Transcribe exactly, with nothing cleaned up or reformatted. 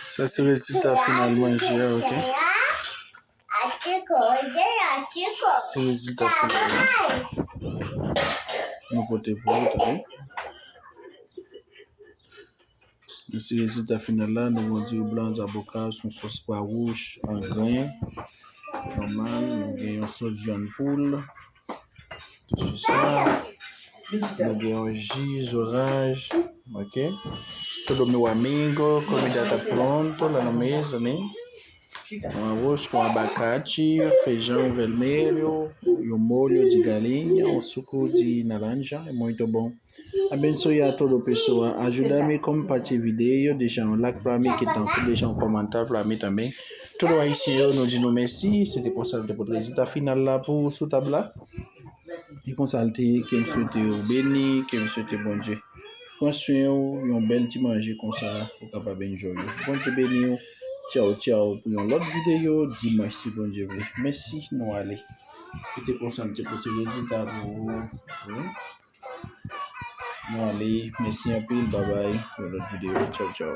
Sa se rezilta final manje a, ok? Se rezilta final la. Nou pote pou ou, tande. Men se rezilta final la, nou gen yon diri blan, zaboka, sou sòs pwa wouj, an gren, nòmal, nou gen yon sòs vyann poul, sou sa, nou gen yon ji zoranj, ok? Todo meu amigo, comida tá pronto lá na mesa, né? Um arroz com abacate, feijão vermelho, e o molho de galinha, o suco de laranja, é muito bom. Abençoe a todo pessoa. Ajuda-me, compartilha vídeo, deixa um like pra mim, que tá, deixa um comentário pra mim também. Todo ayisyen yo, nou di nou mèsi. Se te konsa, te pote rezilta final la pou sou tab la. E konsa l te ye, ke m swete w beni, ke m swete Bondye pran swen w, yon bèl ti manje konsa, ou kapab enjoy yo. Bondye beni w. Tchaw, tchaw, pou yon lòt videyo, dimanch, si Bondye vle. Mèsi, nou ale. Kite konsa, m te pote rezilta pou ou. Wi. Nou ale, mèsi anpil, babay, pou yon lòt videyo. Tchaw, tchaw.